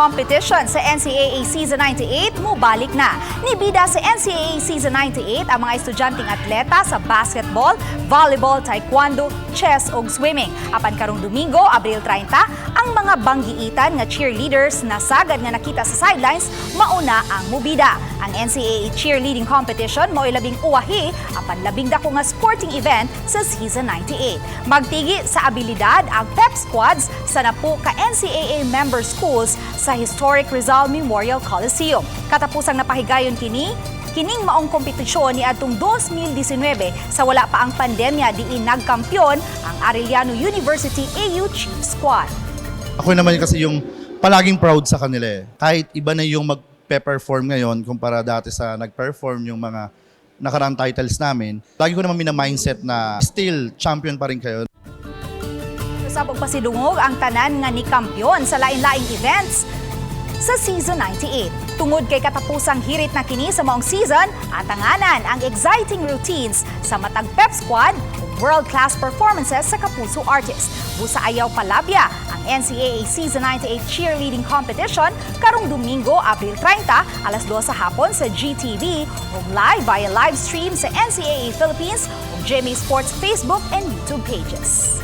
Competition sa NCAA Season 98 mobalik na. Nibida sa NCAA Season 98 ang mga estudyanteng atleta sa basketball, volleyball, taekwondo, chess ug swimming. Apan karong Domingo, Abril 30, ang mga banggiitan nga cheerleaders na sagad nga nakita sa sidelines mauna ang mubida. Ang NCAA Cheerleading Competition mao'y labing uwahi apan labing dako nga sporting event sa Season 98. Magtigi sa abilidad ang pep squads sa napu ka NCAA member schools sa historic Rizal Memorial Coliseum. Katapusang napahigayon kining maong kompetisyon ni adtong 2019 sa wala pa ang pandemya, diin nagkampiyon ang Arellano University AU Chief Squad. Ako naman kasi yung palaging proud sa kanila eh. Kahit iba na yung magpe-perform ngayon kumpara dati sa nag-perform yung mga nakaraang titles namin, lagi ko naman mina-mindset na still champion pa rin kayo. Usab og pasidungog ang tanan nga ni kampiyon sa lain-laing events sa Season 98. Tungod kay katapusang hirit na kini sa maong season, atanganan ang exciting routines sa matag pep squad ug world-class performances sa Kapuso artist. Busa ayaw palabya ang NCAA Season 98 Cheerleading Competition karong Domingo, Abril 30, alas 2 sa hapon sa GTV ug live via live stream sa NCAA Philippines ug GMA Sports Facebook and YouTube pages.